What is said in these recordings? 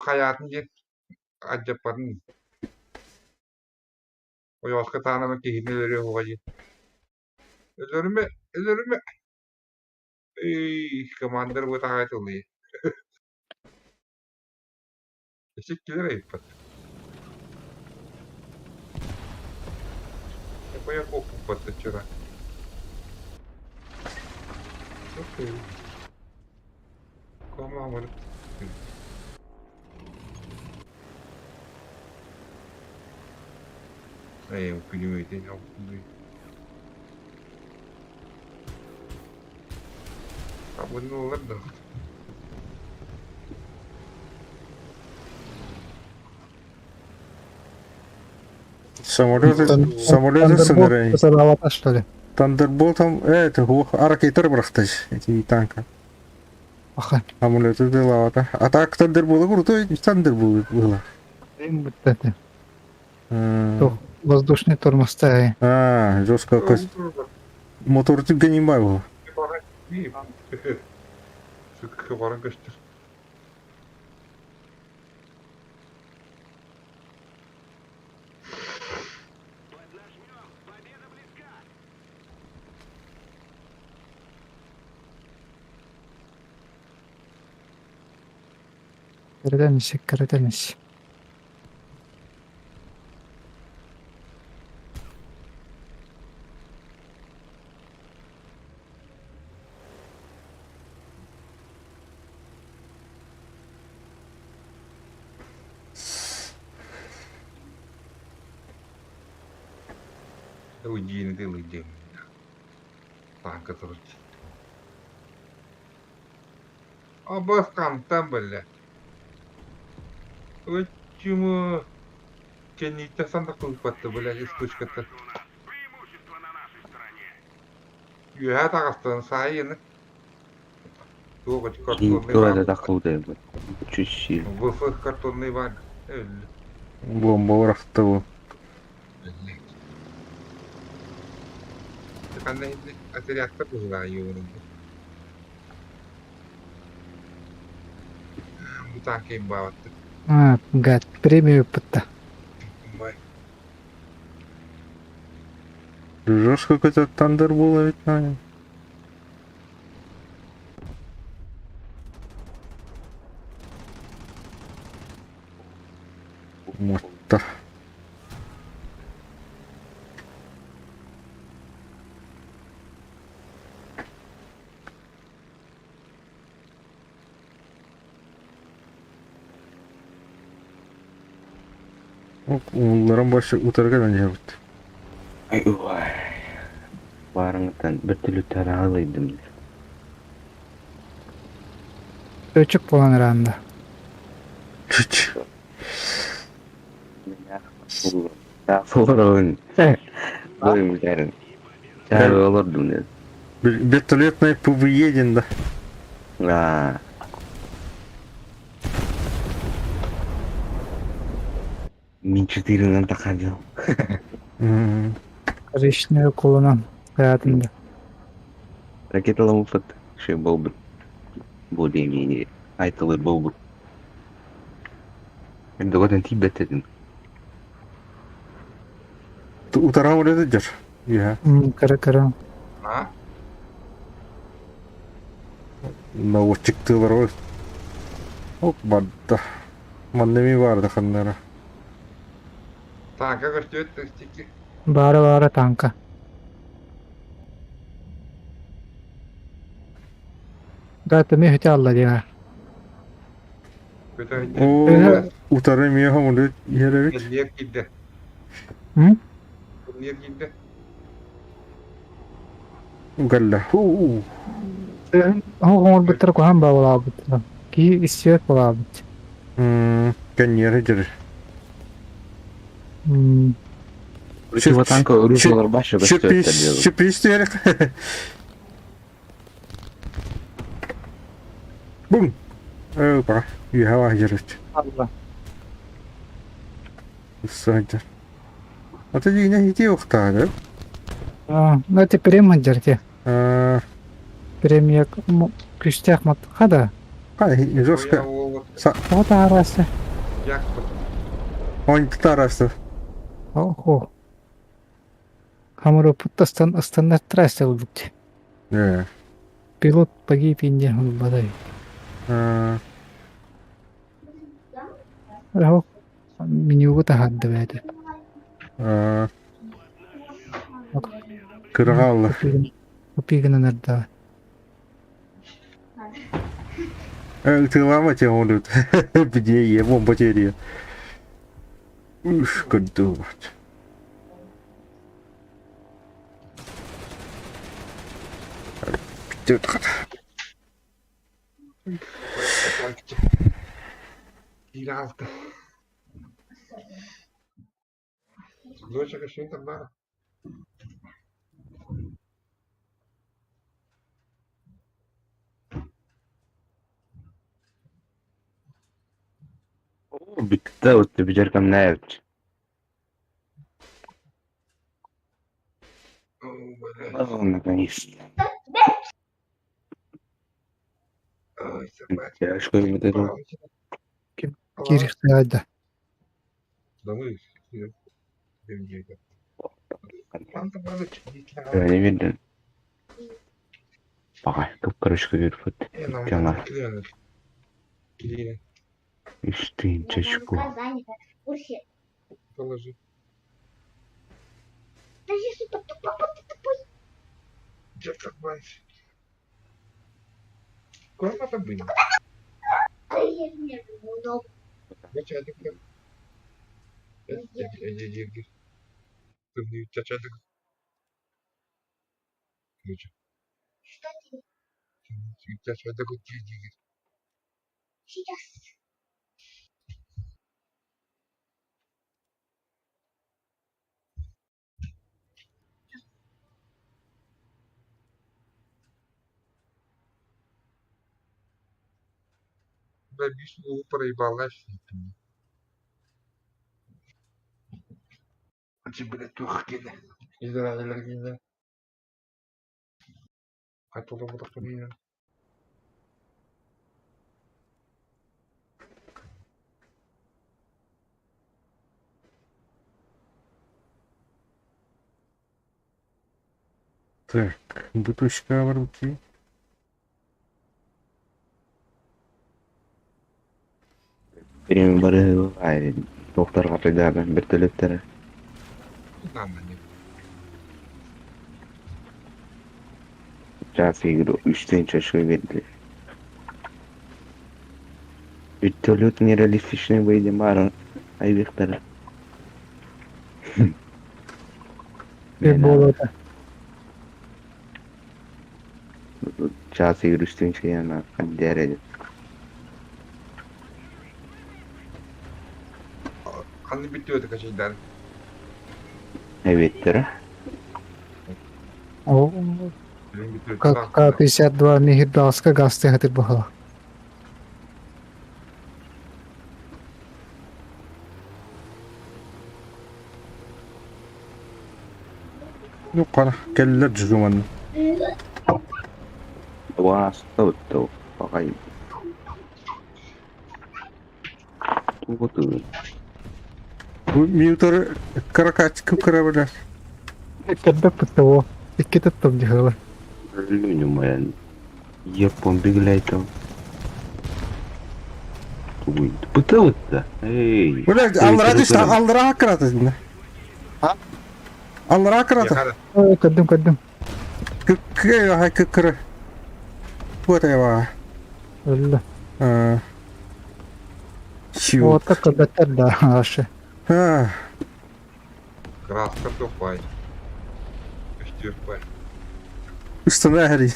Хайаатын диэн алдьаппатын ойоҕоско таанама киһини өлөрүө суоҕа дии. Өлөрүмэ, өлөрүмэ! Эй, командир бытаҕай тылый. Исиккилэр ыйыппат. Эпоя куоппуппат вчера. Окей. Команда Эй, күнү Абынулар да. Самолет, самолет сынырай. Посылала, что ли? Тандерболтом, это, ракетар бырахтаж, эти танка. Аха. Самолеты дылавата. А так Тандербола крутой Тандербол было. Им это. Воздушный тормозтай. А, жестко. Мотор тебе не был. Баран көстөр. Кэрэтэн ис, кэрэтэн ис. Уйдиини дылы Танка турар. Абас хантан биллэ. Почему кэнниттэн сандакылыппатты бля искучката. Үөһэ таҕыстан саайыны. Туох эти картонный Тура бар. да таххыбыт Чуть ВФ картонный бар. Өллү. Бомба бырахты бу. Ханна отрядтар быһылаа юурунду. Бу таакейм баабатты. А, гад, премию пытта. Бай. Жестко какой-то Тандербол ведь на. Mutta. Улларан башы утарга дьэбит. Ай уай. Баарыңыттан бөртөлүттэр аҕалайдым. Өчүк буолан ыраанда. Чүч. Олорон. Бу Чаа олордум диэн. Вертолетная ПВЕ да. Аа. Мин четырынан тахадил. Коричневый кулунан хаятында. Ракеталамыппыт. Ши болбут. Более-менее айтылыр болбут. Доготан тиийбэт этим. Утара оледы дьэр. Иә. Кыра-кыра. А? Наводчиктыылар ой. Оп барда. Манна эми баарда ханнара. Танка көстүбэт стики. Баара-баара танка. Гата ми хөтэ алла диэҕэ. Оо, утары эмиэ хомулу иһэр эбит. Кэллиэр киирдэ. М? Кэллиэр киирдэ. Кэллэ. Уу. Оҥорбуттара куһаҕан баҕалаабыттара. Киһи истибэт буолаабыт. Кэнниэрэ дьэр. Противотанка оружиелар баша көстүөттэр диэн. Сюрприз түһэрик. Бум! Опа, үөһэ баһдьарыт. Алла. Сылдьар. Ата дьиҥинэ ити уохтаах А, ну это премия дьэрти. да? Премия күүстээх маттаха да. Жестко. Тоҕо таһаарасты? Джекпот. Онту тараста. Охо. Хамырыппыт астан астаннар трасса ылбыт. Э. Пилот погиб инде ылбатай. Э. Раһок менюга таһаарды бэйэтэ. Э. Кыраҕаалла. Купи гынан эрдэҕэ. Ытыалаама тиһэ Где я бомба терия. Ух, көрдөөбөт. Киирэ Доча кашин там Бүттэ вот бүтэр кэмнээбит. О, Наконец-то. Ой, собака. Тяжко вот это. Киириэхтээх да. Не видно. Пока, короче, күйөрбүт. Икки Үс тыһыынча очко. Положи. Так, бутылочка в руки. Премиум бары доктор катыдагы бөртөлөттөрү. Час игру үс тыһыынча очко биэрдилэр. Вертолет нереалистичный выйдем баар айбыктара. Буолуота. Час игру үс тыһыынча яна дәрәҗә. Ханны бүттү качайдан. Эбиттер. О, К-52 Мегидалска гасты хатыр бахала. Ну, қара, кэллэр дьугуман. Васта баҕай. Тугу Мьютер каракатик кыра билэр. Кэрбэк того. Икки туттум дьыһыла. Люнюмэн. Япон биглайтом. Тугуй. Бытылытта. Эй. Бля, аллара түстэ, аллара кырата. Аллара кырата. Көрдүм, көрдүм. Кыккы, хай кыккыры. Вот ева. Өллө. Чью. Вот как көрбөттөр да ашы. Краска тупай. Үстүрпай. Үстүнэ хәри.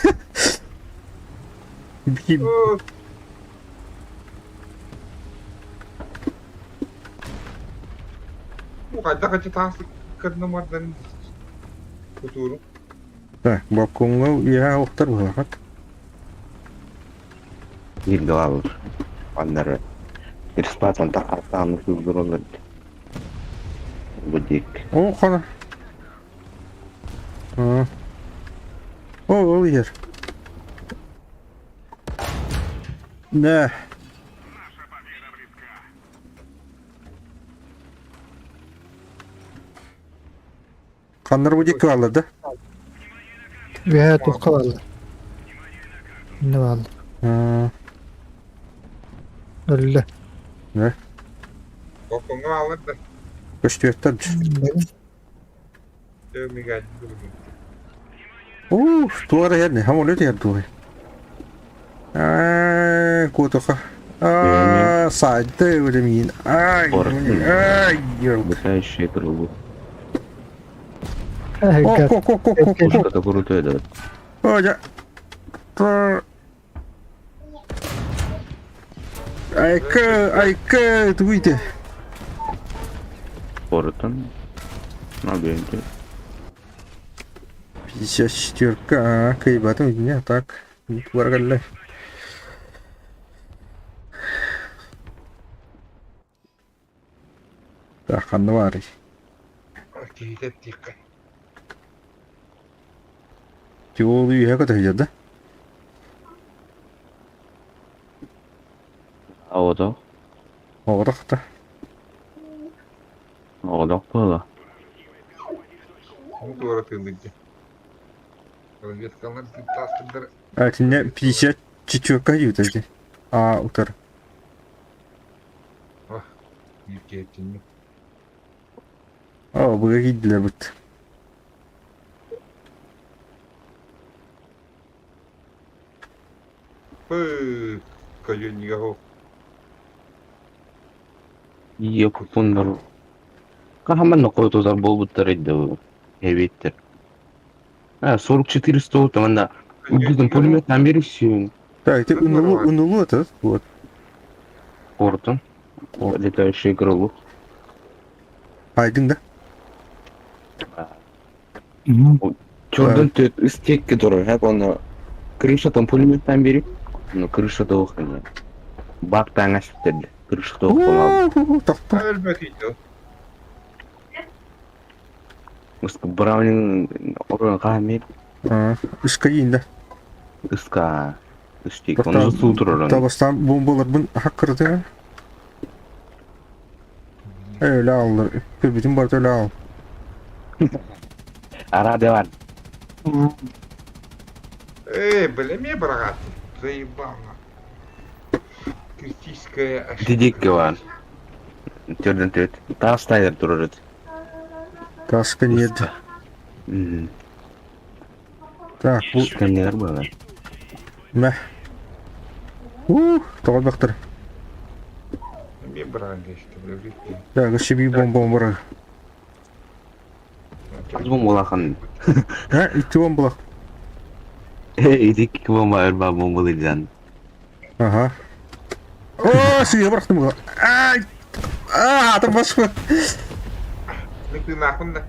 Так, балконга я охтар булахат. Илгалар. Аннары. Бесплатно тахартааны сылдыралар. Будик. О, хана. О, ол ер. Да. Ханнар бу диэки бааллар да? Үөһээ туохха бааллар? Иннэ бааллар. Өллө. Не? Балкоҥҥа бааллар да. Көстүөттэр. Ух, туора иһэр самолет иһэр дуой. Аа, куотуха. Аа, саайды өлемиин. Ай, ай, Летающие крыло. Ко, ко, ко, ко, ко, ко. Это крутой, да. О, я. Айка, айка, тугуйте. Портон. На бенте. 54 кыйбатым не так. Баргалла. Так, ханна баарый? Киһитэ тиэххэ. Тиол үөһэ көтөһүйэр да? Оҕотох. Оҕотох да. Оҕотох буола. Ону туора тыыллыйда. Разведкалар тыыттаастырдар. А, кине 54 диэбит эти. А, утар. Биир киһи Оо, быга киирдилэр быт. Пы, көлүөнньүгэ оһох. Якутуннар хаһан нокоотутар буолбуттар өйдөбүл эбиттэр. А, 44 100 там анда Угузун пулеметтан беришсин. Так, ты унулу, унулу этот, вот. Портон. Летающий крыло. Айдың да? Чордон төт истекке турар, хап оны крышатан пулеметтан берип, ну крыша тоох Бак таҥас бүтэрдэ. Крыша тоох помал. Тохто. Өлбөт ito. Ыска Браунинг орон хаамир. Ыска да. Ыска. Ыстик. Оны суу турар. Табастан бомбаларбын хаккырды. Öyle aldı. Bütün barı öyle al. Ара бар. Эй, бля, мне брат. Заебал на. Критическая ошибка. Дидикке бар. Төрдөн төрт. Тастайдыр турар. Каска нет. Так, бу Кемнелер бар. мә. Ух, тоҕо Мне брат, что, бля, Так, шиби бомба бар. Аз бомбалахан. Ха, икки бомбалах. Ити бомба өрба бомбалыйдан. Ага. О, сыйа бырахтым. Ай! А, атым баспы. Ты нахуй да.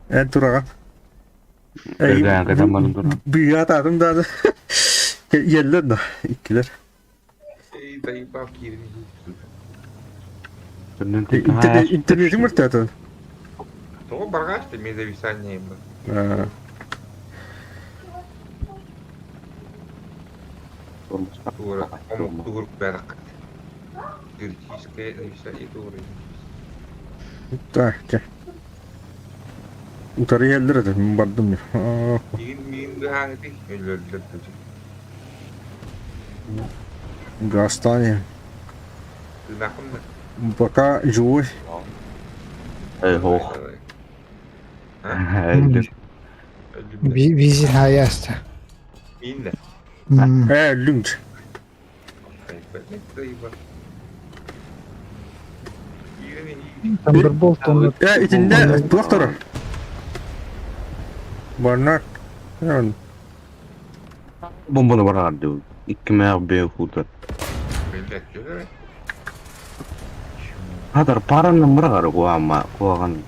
Эн тураҕа. Өргөн катан барын тура. Быйаат атым да. Еллер да, иккилер. Эй, заебал кирин. Интернетиң мөртәтен. Того баргаш ты мне зависание им. Тура, омук тугур бәрак. Критическое зависание тура. Так, чэ. Утары еллер это, бардым. Мин мин гаңты өлөрлөр. Гастане. Ты нахуй да. Пока живой. Эй, хох. Визин хаяста. Мин да. Лүнч. Thunderbolt оны Итинде туох турар. Барнак. Бомбаны барар деп. Икки маяк бе хутар. Хатар паранны мырагар куама куаган.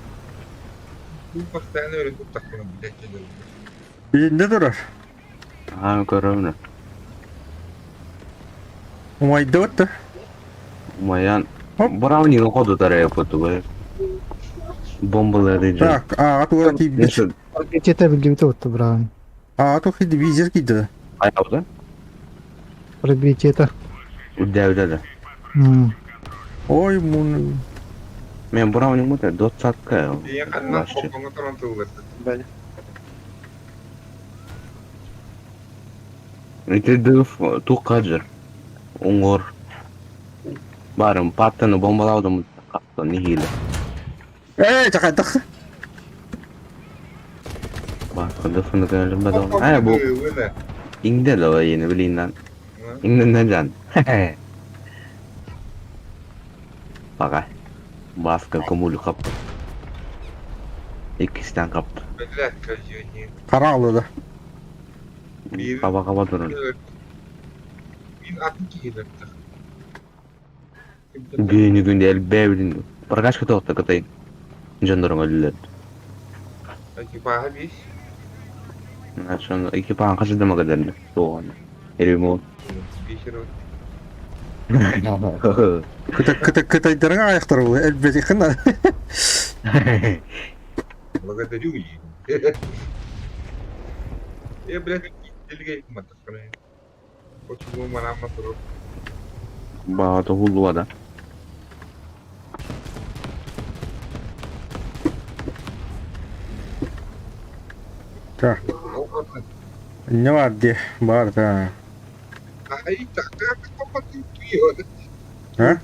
Постоянно өрөтүп тахтана блядь. Итинде турар. Аа көрөмүн. Умайды отты. Маян Браунинг ходу тарая фото Бомбалары. Так, а тура кийбит. Пробитиета билдибите отты Браун. А ту хиди визер кийди. Аябы Пробитиета. Удә удә да. Ой, мун. Мен брауни мута двадцатка. Ийэ ханна холбоҥҥо туран тылларбыт. Бля. Итирдив туох хаджыр. Уҥуор. Барым паттаны бомбалаабытым нэһиилэ. Ээ, чакайдах. Ээ бу иҥдэ да иини билииннэн. Иҥнэннэ дьан. Баҕа. Бааска көмүлү хаппыт. Иккистээн хаппыт. Хара да. Хаба-хаба турар. Бүгүнү күндэ элбээбитин прокачка тоҕо кытай дьонноруҥ өллөр. Экипажа бис. Экипажын хас да магадерли туоҕан. Ремонт. Кытайдарың аяқтары бұл элбетихин. Благодарю. Я, блядь, Почему манамма турар? Баҕата уһуллуо да. Так. Не бар дии, бар да. А?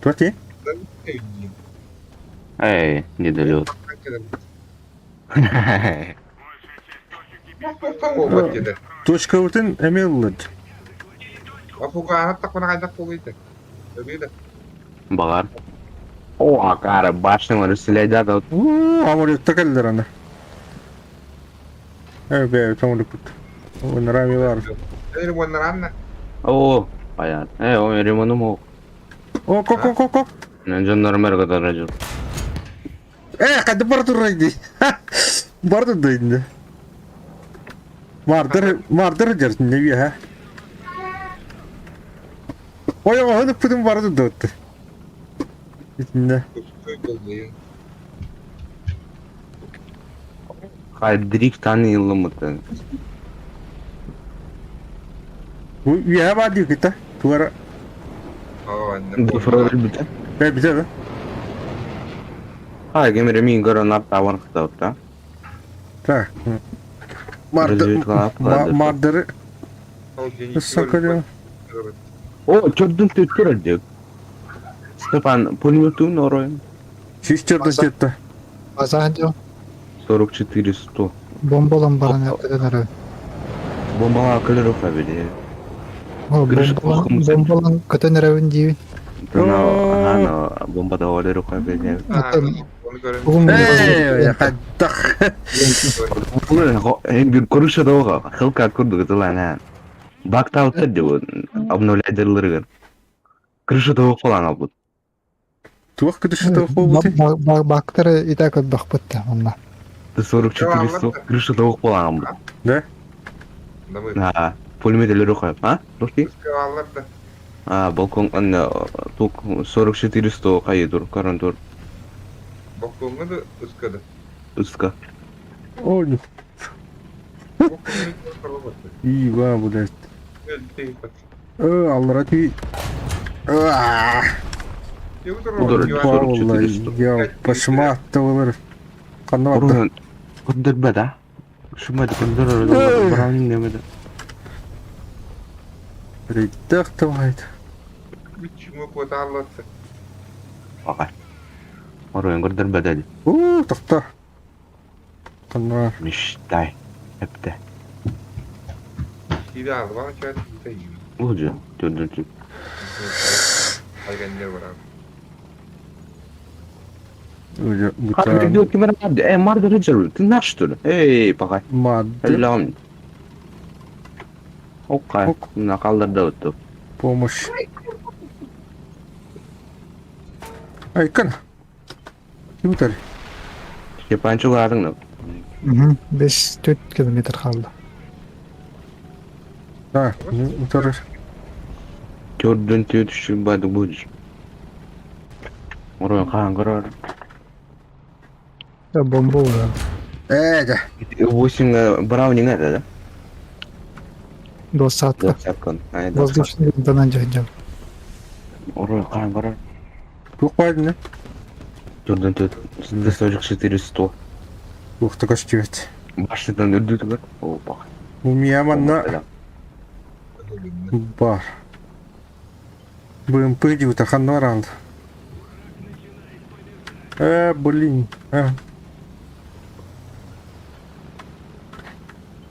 Туох дии? Эй, недолет. Точкабытын эмиэ ыллыт. Баҕар. О, акаары, башнялар үсүлэйдэ Уу, амырытта кэллэр аны. Э, бээ, тоҥолукпут. Нрамилар. О, понятно. Э, о, ремону мог. О, ко ко ко ко. Дьоннорум эрэ кытары дьон. Э, хайда бара турар дии. Барды да инде. Мардыр, мардыр дерсин не үөһэ. Ой, оһон ыппытым барды да отты. Итиннэ. Хай дрифтаны ыллыммытын. Бу үөһэ баар дии кытта. Тугара. Дыфрор бүтэ. Э, бүтэ да. Хай, кемере мин көрөн аттаабар кытабыт Так. Мардыры Сакалю. О, төрдүн төттөр элдик. Степан, пулеметун ороин. Сүүс төрдүн төттө. Базаан дьон 44 100. бомбалан баран эрдэн эрэ. Бомбалаа көлөрө хабили. О, бомбалан бомбалан көтөн эрэбин диибин. Ана бомбада олөрө хабили. Эй, хайдах. Эм бир крыша дога, хылка курдук тылана. Бактаутта деп обновляйдерлеригер. Крыша дога колан албыт. Туох крыша болбут? Бактары и так отдохпут онна. 44 100 крыша дога колан албыт. Да? А, пулемет эле коюп, а? Дошти? А, балкон анна тук 44 100 кайы тур, каран тур. Балконга да ыскады. Ыска. Ой, Ива, блядь. Э, аллара ти. Я пошматтывалар. Ханна Көндөрбө да. Шумады көндөрөр, браунинг немеде. Рейдах давайт. Почему квоталлатса? Ага. Оруйун көрдөрбө деди. У, тохто. Ханна. Мечтай. Эпте. Сида алба чат Уже, төрдүнчү. Уже Э, марды рыджер, ты наш что ли? Эй, пока. Мады. Лям. Окей. На калдырда өттү. Помощь. Айкан. Ким Степанчук аадың Угу. 5-4 километр қалды. Да, утар. Төрдөн төртүшү бады будешь. Орой каан көрөр. Да, бомба уже. Э, да. 8 браунинг это, да? Двадцатка. Двадцатка. Воздушный винтонан жахджам. Орой каан көрөр. Туох баайдын? Төрдөн төрт 144 100. Туох да көстүбэт. Башнятан үрдүтүгэр. Опа. Умия манна бар. БМП диэбитэ ханна бараалды? Блин.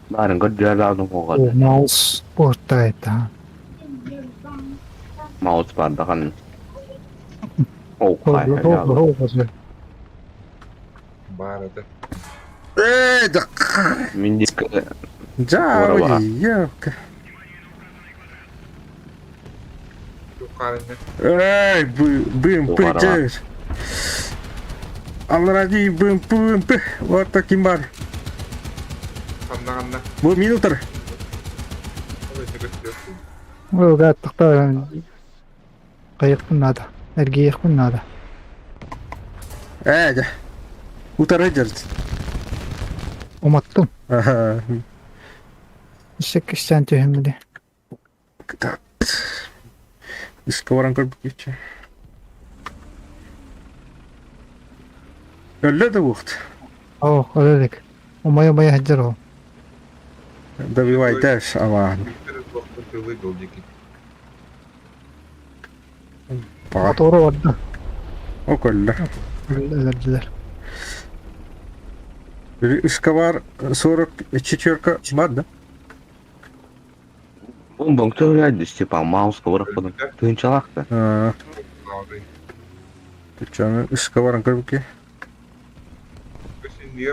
Баарын көрдүөр О, маус портайта. Маус бардахан. О, хай, Баар этэ. Да. Мин диск Жа, ёпка. Эй, БМП 9. Алради БМП, БМП. Вот таким бар. Ханна ханна. Бу минутр. Ол тохтоо хайыахпын наада. Эргийиэхпин наада. Ээ, утары дьарт. Уматтым. Аха. Ишек ишчээн түһүммүтэ. Так. Иске баран көрбүт Өллө да буохт. Оо, өлө илик. Умайа-умайа сылдьар ол. Добивайташ амаан. Мотору барда. О көллө. Өлөрдүлэр. Исковар 44 бар да? Бомбаң төһөләйді Степан Мауска барахпадым. Тыынчалақты. Чаны Исковаран көрбүкке. Эй,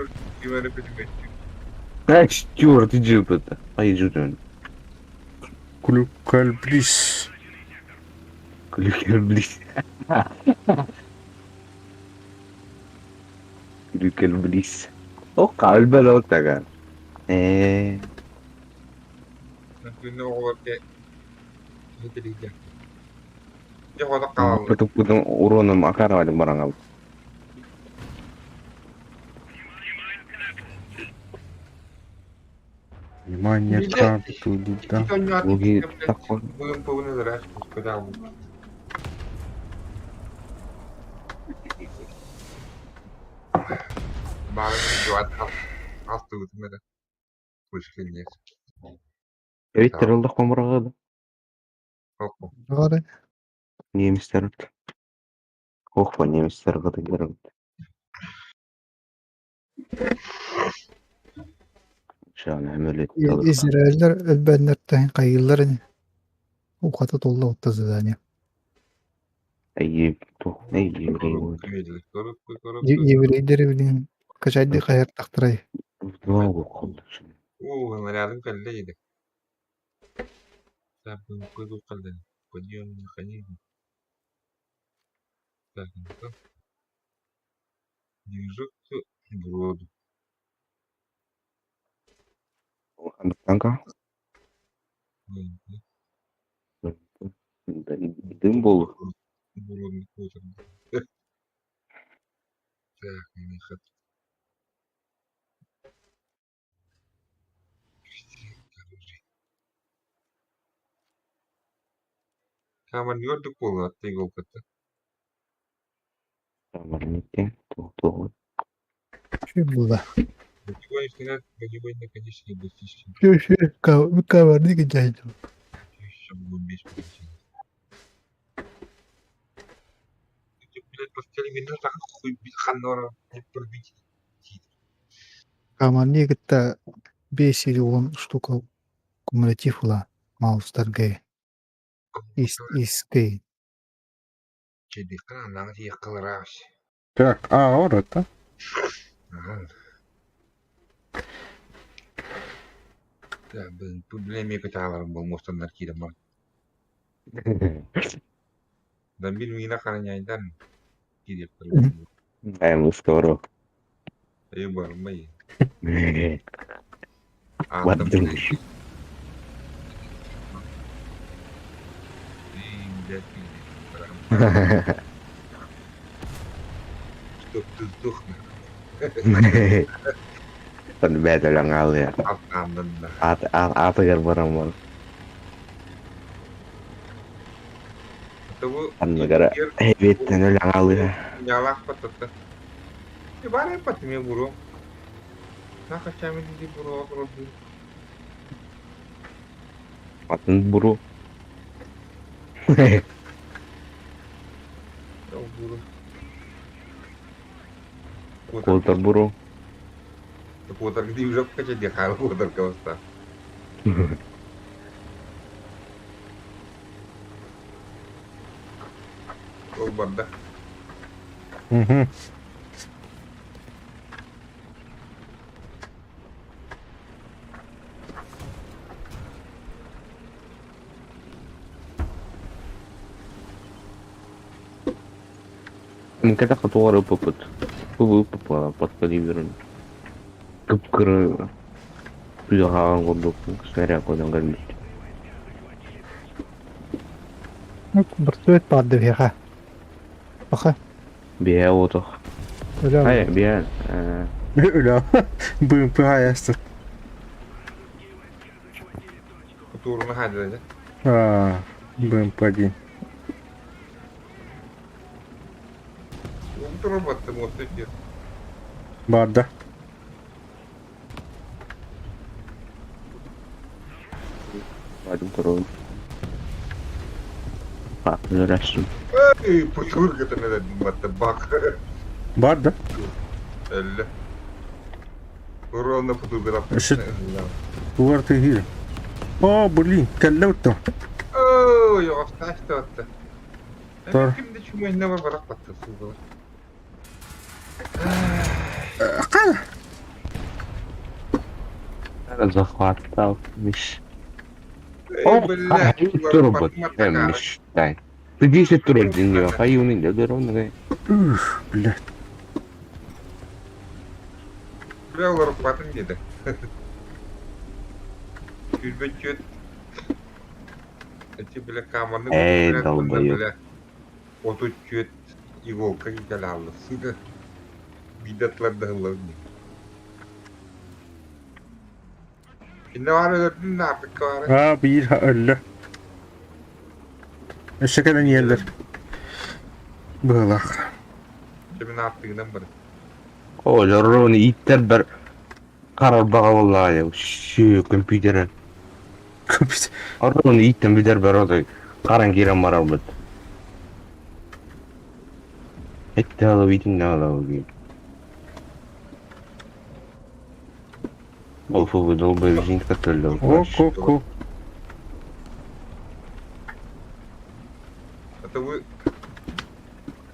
Стюарт, иди это. Поезжу ты. Клюкальблис. Клюкельблис. Клюкельблис. О, калбел оттага. Э. Потом уроном акаровали барангал. Внимание, карту, да. Луги такой. Эбиттер олдох комурага Бары. Немистер. Ох, немистер гыды Израильлер өлбөннөртөн хайыыллар ини. Ухата толла отта задание. Еврейдери билин качайды хайыр тахтарай. Танка? Дым был. Şu булла. Şu şu каварны гидайды. Каманни кытта 5 или 10 штука кумулятив ула маустаргай. Искей. Так, а, ората. Атыгар бараман. Анныгара эбиттен өлөң алыа. Ньалаах баттата. Баар эппат эмиэ буруо. Нахачаами дии буруо турар Атын буруо. Буруо. Куотар буруо. Куотар дии уже кача дии хаал куотар кабыста. Ол барда. Угу. Никогда хотугар ыппыппыт. Бу под калибрын. Кып-кыры тыаһаан курдук снаряд көтөн кэлбит. Ну, бортует баар биһиэхэ. Аха. Биһээ уотох. Өлө. Ай, биһээ. Өлө. БМП хайастыр. Кутуруна хаадыра. А, БМП-1. Утура батты мосты кир. Барда. Бардым турун. Өлөрөссүн. Эй, путур гытын батты бак. Барда. Өллө. Ровно путур гытап. Үшіт. Туар тыгыр. О, блин, кэллэ утту. Оо, yoğuştaştı атты. Тор. Кимде чумайна бар барак батты сугылар. Кана. Захваттал. Миш. Эй, бля. Турбот. Миш. Дай. Ты 10 турель день, а юный да ровно. Ух, блядь. Бля, олар батын деді. Күлбет чөт. Эти, бля, камерны... Эй, долбоёб. Бля, оту чөт иголка кителалды. Сука. Бидатлар да хыллар. Кинде бар өлөрдүн артыкка бар. А, биир өллө. Өссө кэлэн иһэллэр. Быһыылаах. Кимин артыгынан бар. О, ровно иттер бір қарар баға болла, шү компьютері. Компьютер. Ровно иттен бидер бір одай қаран кирен барар бит. Этте алып итин алып. Ол фу долбоеб жинтка төлдө. О, ко, ко. Это вы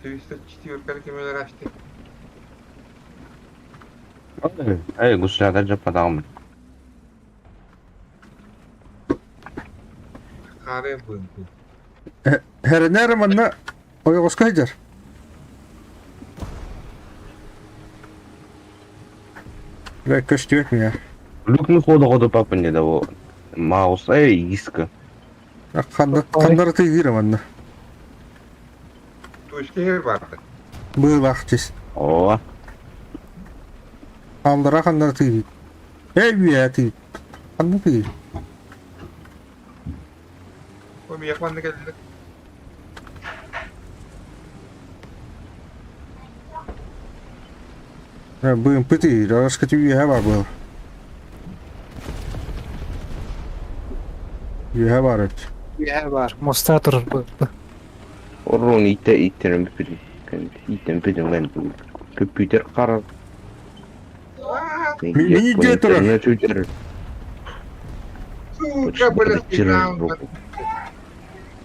304 кемелер açtı. Эй, гусляда жападамын. Қары бынты. Хэрэнэр манна ойоҕоско сылдьар. Бля, көстүбэт миҥэ. Люкны хода хода папа не дало. Маус, эй, иска. Ханна ханнары тыгыра манна. Точка хер барды. Быһыылаах чис. О, Аллара ханнары тыгыр. Эй, үө тыгыр. Ханна тыгыр. О, мияқманды келді. БМП тыгыр. Араска үөһэ бар буолар. Үөһэ бар эбит. Үөһэ баар. Моста турар бу. Орон итте иттерин бүтүн. Иттен бүтүн компьютер қарар. Мини де тұрар. Интернет Сука, бля,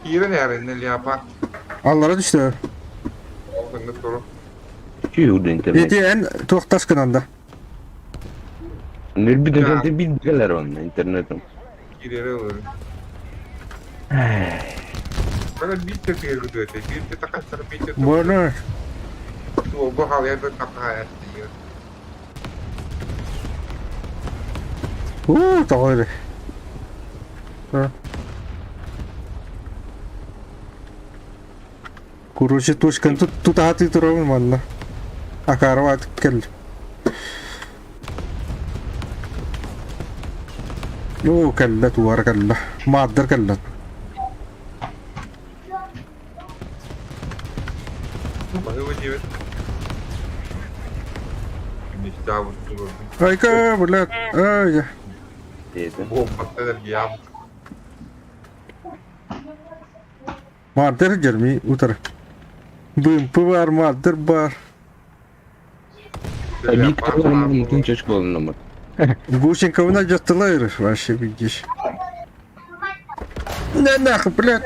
Кирен әрін ляпа. Аллара түстэ. Алтынды тұру. Чүйүрдү интернет. Ити эн туохтас гынанда. Нөрбүдө билгелер оны интернетим. Кирері olur. Бля, битте тегір күтөте. Битте тақастыр, битте Буону Бу халия да тақаа әсті. уу тоҕо эрэ. Короче, точканы тут тутаһатыы турабын манна. Акарова кэл. Оо кэллэ туара кэллэ. Мааддар кэллэ. Баһыыба диэбит. Мечтабыт турурдум. Айка, блядь, ай. Диэтэ. Буолбаттан эргийэм. Мардер дьэрми утар. БМП бар, мардер бар. Виктор мумкин чөч болунумут. Гусеньковна дьаттылайыр вообще видишь. На нахуй, блядь.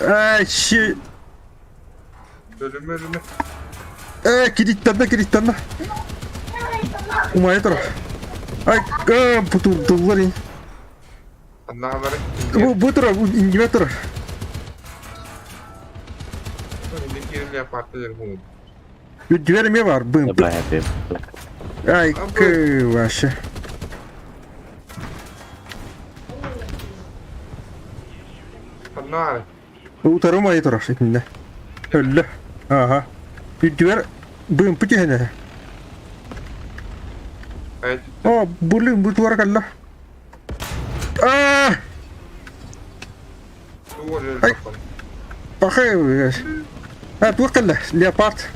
Ай, щи. Өлүмэ өлүмэ. Э, кириттанна, кириттанна. Умайа тур. Ай, бутурдуллар. Аннаалары Бу, бу тур, индиме тур. Дверь эмиэ бар, бым. Ай, вообще. Утары умайа турар итиннэ. Өллө. Ага. Үрдүгэр быымпы түһэн О, блин, бу туора кэллэ. Аа! Ай! Пахай, а, туох кэллэ? Леопард.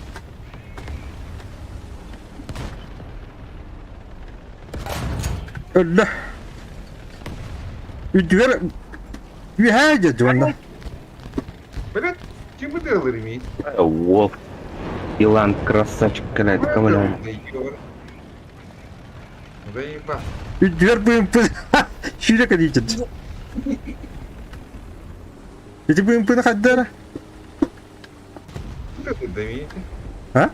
Өллө. Үрдүгэр үөһээ дьэ уонна. Блядь, ким бытыалыр имей? Уол. Илан красавчик кэлээт көмөлөһөн. Заеба. Үрдүгэр быымпы сүүрэ кэлиитин. Ити быымпыны хайдара? А?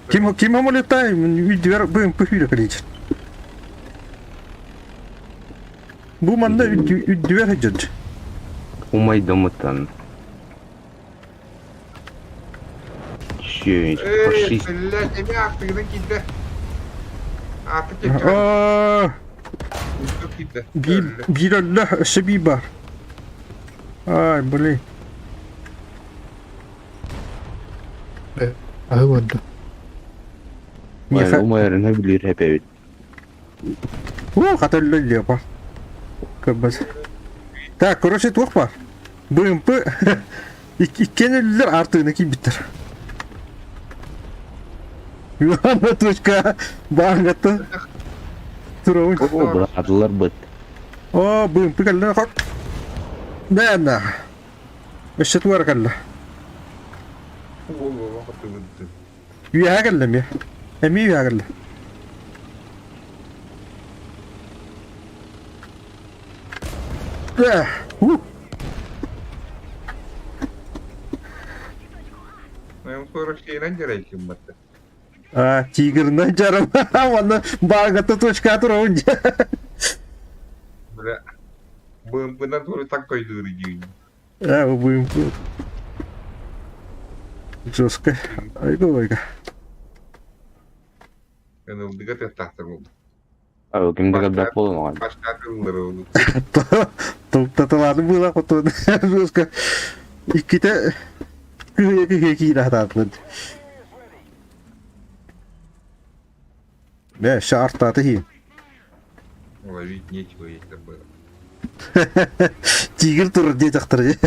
Ким ким амулеттай үрдүгэр быымпы сүүрэ кэлиитин. Бу манна үрдүгэр сылдьар. Умайдамытан. Чё, Эй, фашист. блядь, эми аартыгынан киирдэ. Аартык Аа, киирдэ. биир биир өллө, өссө биир баар. Ай, блин. Аһы көрдө. Миэхэ Умайарына билир хэпэбит. Уу, хата өллө лепа. Көрбөс. Так, короче, туох бар? БМП иккиэн өллөр артыгына киирбиттэр. Ивана точка баангата туруун. О, быраатылар быт. О, БМП кэллэ хот. Бэна. Өссө туара кэллэ. Үөһэ кэллэ эмиэ. Эмиэ үөһэ кэллэ. Э, у. А, тигрна жарым. Ванна баангата точка туруун. Бля. БМП-нан тура так койдур диин. А, БМП. Жестко. Айга ойга. Ынылдыга тахтар болду. А, кимде кабдак болон Башка тыллары болду. Таталааны было хотон. Жестко. Икките күһү күһү киирэ хатаатылар. Бэ, шаартааты хи. Ловить нечего есть там было. Тигр тур диэтэхтэр.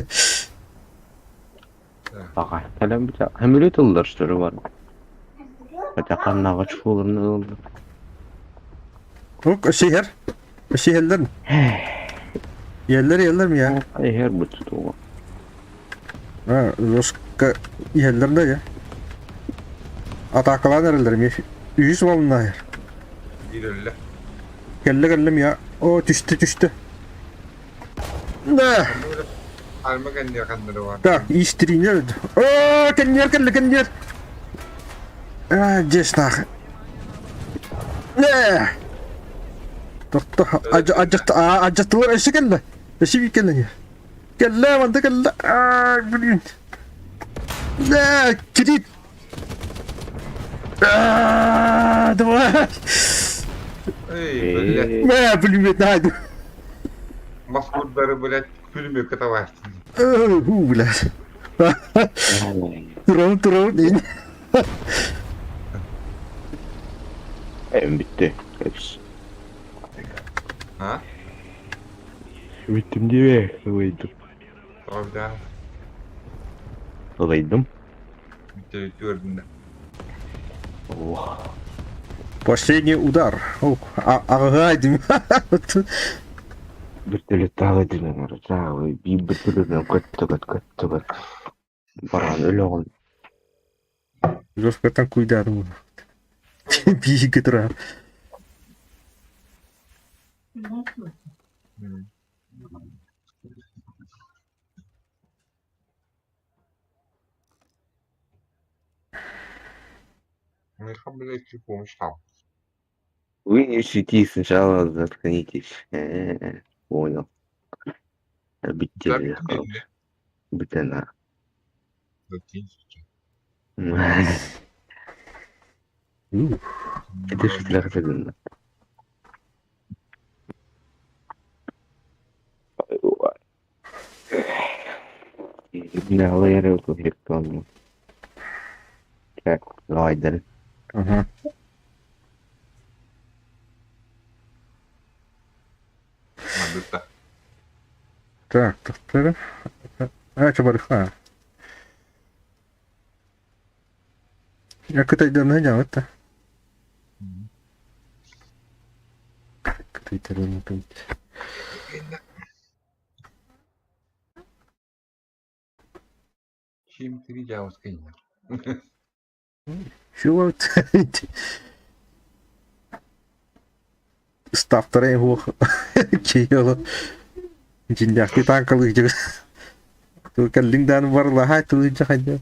Аға, кэлэн бita хэмүлэ тыллар штөрү бар. Хотя каннага чууларын ылды. Ок, шehер. Шehерлер. Иэллэр иэллэр мия. Эхер бут туга. А, жестко иэллэр да я. Атакалаан эрэллэр ми. Үһүс волна. Биир өллө. Кэллэ кэллэ мия. О, түстэ түстэ. Да. Алма кэнниэр ханнары бар. Так, истринер. О, кэнниэр кэллэ кэнниэр. А, здесь нах. Не. Тохто, адьаттылар өссө кэллэ. Өссө биир кэллэ. Кэллэ, манта кэллэ. А, блин. Не, кирит. А, давай. Эй, блядь. Мэ, пулемет найду. Маскурдары, блядь, пулемет катавастын. Уу, блядь. Турун, турун. Эм битти. Хепс. А? Биттим дебе, выйду. Тоҕо Ылайдым. Түөрдүнэ. Ох. Последний удар. О, аҕаҕа дим. Вертолеттаах этилэн арачаабы биир вертолетынан көттө көт көттө көт. Баран өлөҕүн. Жесткотан куйдаатым. Биһиги тура. Вы не сети сначала заткнитесь. Понял. Бүттэ Бүтэн Это шүтләр Так, давай, Ага. Так, так, А, что барыха? Я кытайдан это. Кытайдан Чего? Ставтара его киело. Дьиҥнээхтии тааҥкалыы дьэ. Кэллиҥ даҕаны барылаһаай тылыйдьа хайда.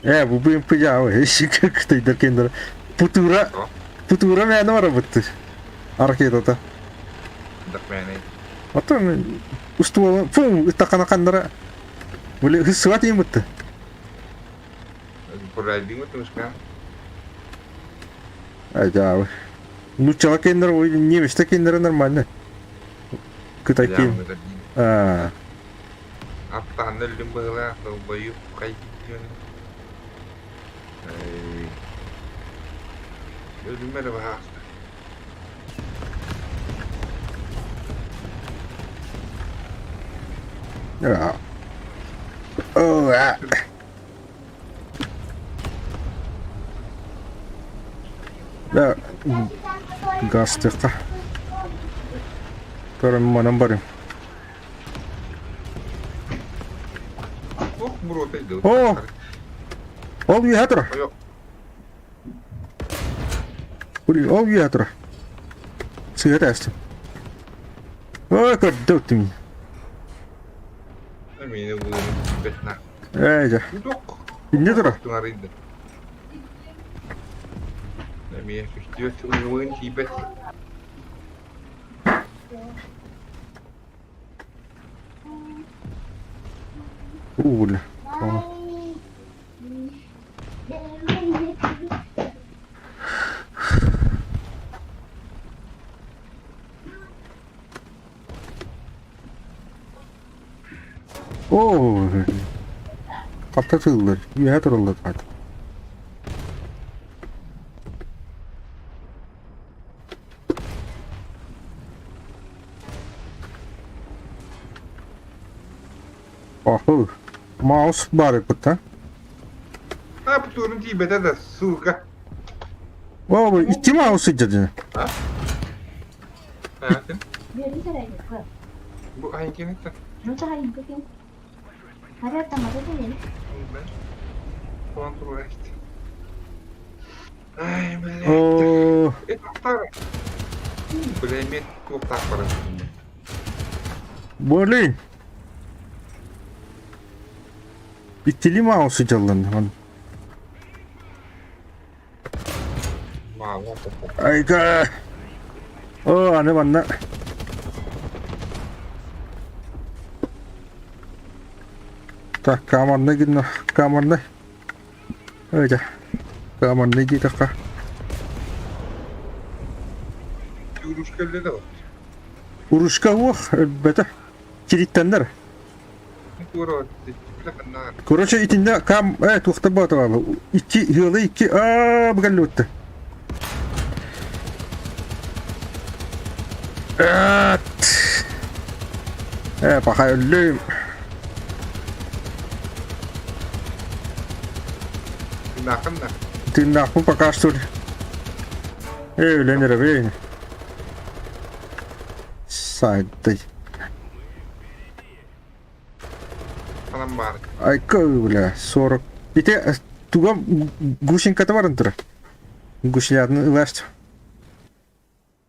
Ээ, бу БМП дьаабы, кытайдар кендер. Путура, путура мээнэ барабыттыр. Ракетата. Оттон устуола, фу, ыстакана ханнара. Били хыссыга тиийбитти. Ай, дьаабы. Нуччала кендер, ой, немецте кендер нормально. Кытай кин. Аа. Аттаан өллүм быһыылаах, долбойуп хайдыын. Өлүмэ эрэ баһаалыста. Оо, аа. Да, газ тыха. Көрөн манан барым. О! Ол үөһэ турар. Ол үөһэ турар. Сыыһа тээстим. Ой, көрдө үттүм. Ээ, дьэ. Инньэ турар. Уу, бля. Оо, хатта тыыллар, үөһэ тураллар аата. Аһы, маус баар эбит А, птурун тиийбэтэ да, сука. О, икки маус сылдьар А? Бу айкинetta. Оо, блин. Иккилии маус сылдьаллар. Айга. Оо, аны манна. Так, камерный гинна, камерный. Ой, камерный диэтэххэ. Урушка уох, өлбөтө. Кириттэннэр. Короче, итиннэ кам, туохта боотоваба. Икки, ыалы икки, аа, быгаллыбытта. Э, пока өллүм. Тыыннааххын да? Тыыннаахпын пока что ли. Э, өлөн эрэбин. Сайдый. Ханан баар. Айка, бля, 40. Ити туга гусеньката баран турар. Гуслятын ыласт.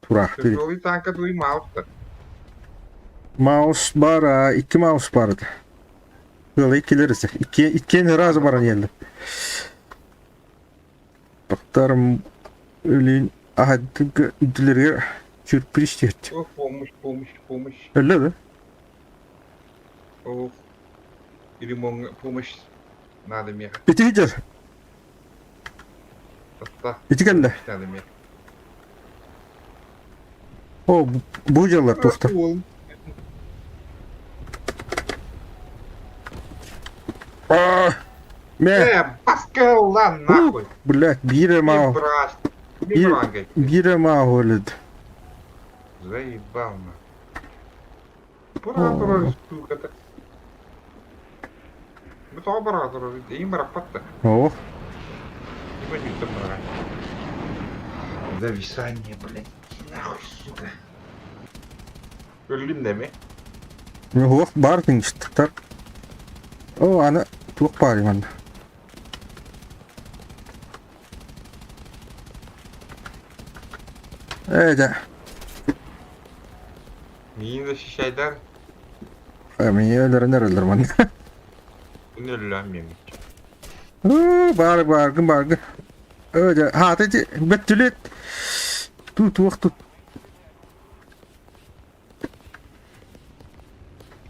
Тураах. Тяжелый танка дуй маустар. Маус бар, икки маус бар edi. Ыала иккилер икки иккиэн ыраас баран иһэллэр. Бактарым өлүүн аһадыга үдүлэригэр сюрприз түһэт. О, помощь, помощь, помощь. Өллө да? Ох. Или помощь надо мне. Ити сылдьар. Таста. Ити кэллэ. Надо мне. О, бу дьаллар туохтар. Уол. Мэ, Э, баскалла нахуй. блядь, биир мау. Брат. Биир биир мау өлөд. Заебал нахуй. Оператор, сука, так. Бу оператор, им рапатта. О, Не там брать. Зависание, блядь. Нахуй, сука. Өллүм деме. Суох баар тиҥ О, аны туох баар манна. Э, да. Миин защищайдар. Мин өлөрөн эрэллэр манна. Өллөм мен. Оо, баар бааргын бааргын. Э, да, хаата ити бөттүлүт. Ту туох тут.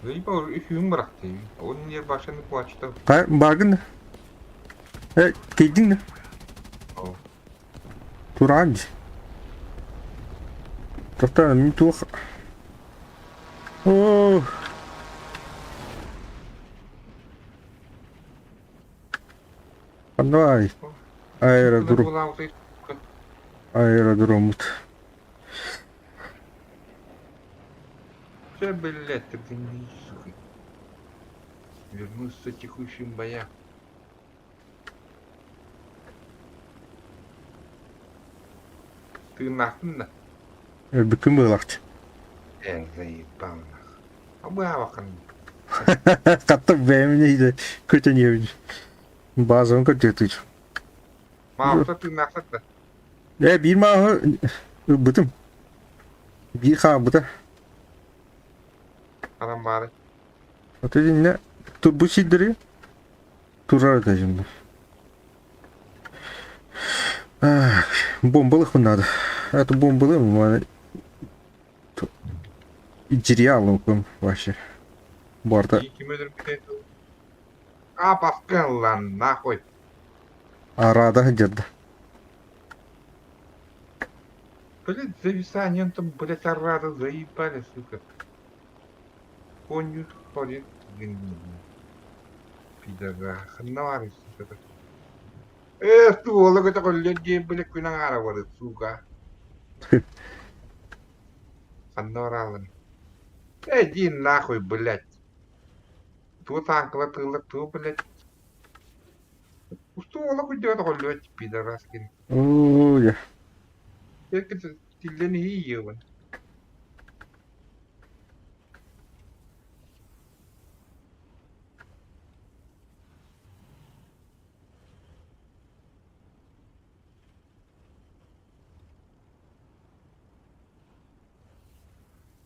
Заебал, үхүүн быракты. Он не башını плачта. Бааргын. Э, кейдиң да. О. Тураан дии. Тоқтаа, мин туох. Оо. Ханна Аэродром. Аэродромут. Все, блядь, ты не сука. Вернуться текущим боям. Ты нахуй на? Бүкүн быылахчы. Э, заебал нахуй. Абы Каттык бэйэмне иде көтөнүөбүн. Базабын көтүөтүч. Мауса ты нахуй да. Э, биир мааһы ылбытым. Биир хаалбыта. Анам бары. Ото инне бу сирдэри турар этэ Бомбалых надо. Это бомбалым материал вообще. Барта. А, паскал нахуй. Арада деді. Блять, зависание, он там, блять, арада заебали, сука. Конью ходит. Пидора, ханнавары, сука. Э, ствол, это такой людей, блять, кунагара, вот, сука. Ханнаваралын. Иди нахуй, блять. Ту танкла тыла, ту, блять. Устуола кудет, блять, пидораскин. Ой. Тиллени иеван.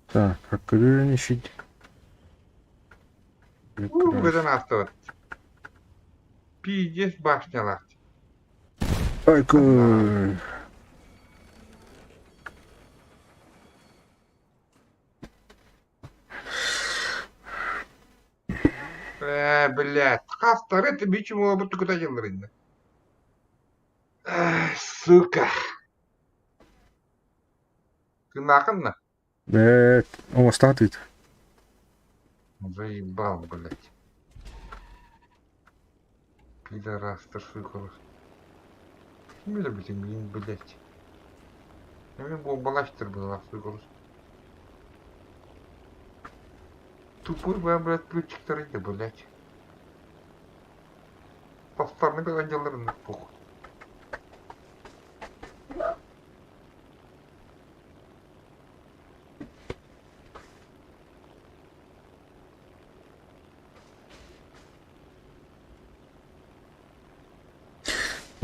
Так, как ищить? Выданастывать. Пиздец башня лахти. Ай, Э, блядь, хастар, это бичему будто куда делали. Сука. Ты нахуй на? Э, он статует. Заебал, блядь. Пидорас, сука. Блядь, блядь. Я бомбалаштыр была, сука. Тупой блядь, ключиктары да, блядь. Повторно дьалларын похуй.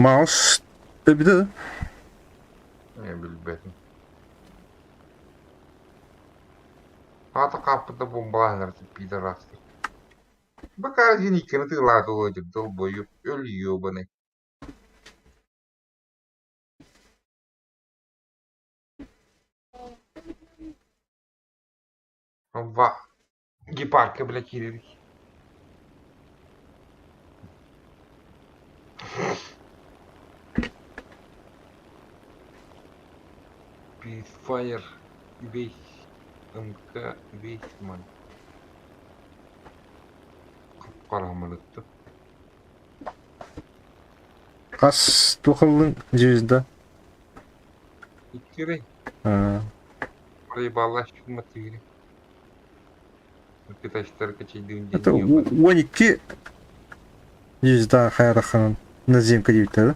Маус эбитэ да? Ээ, билбэтим. Аата хааппыта бомбалаһыннар пидорастар. Бакара диэн иккини тыылаатылыы долбойуп өл ёбаный. Ва гепарка блядь киирэр. Fire весь МК Весьман. Хап-хараҥалытта. Хас туох ыллыҥ звезда? Иккирэй. Аа, Проебалась матыгы. Китайстарга чэйдиин это диэн ёбаный. 12 звезда хайараханан наземка диэбиттэрэ.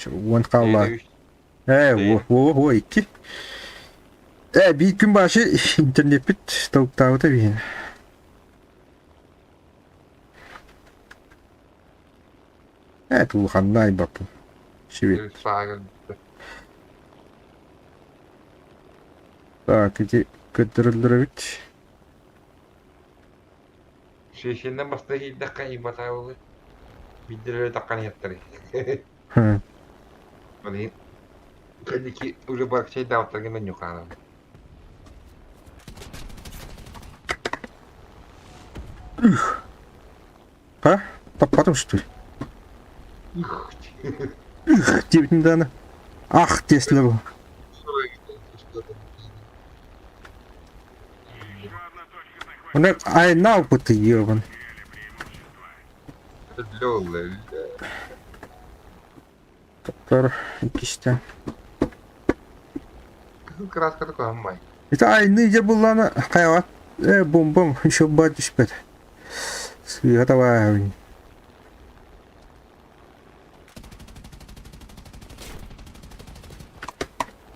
Уон хаалла. Ээ, во, во, во, икки. Ээ, биир күн башы интернеппит толуктаабыта биһиэнэ. Ээ, тулуханна айбаппын. Сибит. Так, ити көрдөрөллөр эбит. Шешеннен баста киирдэххэ ибатаабылы биирдэрэ таххан иһэттэрий. Ол кэнники уже баркчайдаабыттарга мен ньукаанам. А? Таппатым что ли? Их, диэбитин даҕаны. Ах, диэсилэ бу. Онон айаннаабыппыт ёбан. Топтор иккистэн. Кыһыл кырааската кыһаммай. Это айны дьэ буллаана хайаҕа э бомбам еще баар түспэт. Сыыһа табааһын.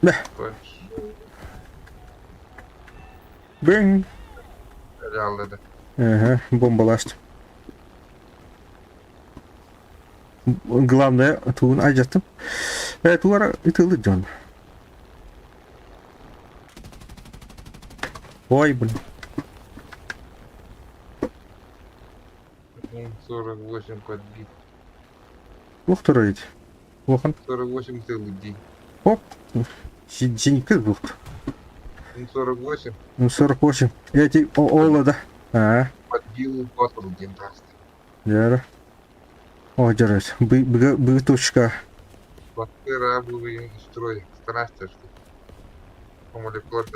Бэ. Бэҥ. Жаллады. Ага, бомбаласт. Главное, тугун айдьаттым. Э, тугара ытылы дьон. Ой, блин. 48 подбит. Ух туруйт. Улахан. 48 тылы Оп. Синьки бух. 48. 48. Эти ола да. А. Подбил батл диэн тахса. Дьара. О, дьарас. Бы бы точка. Батыра был строй. Старайся, что. Молекулар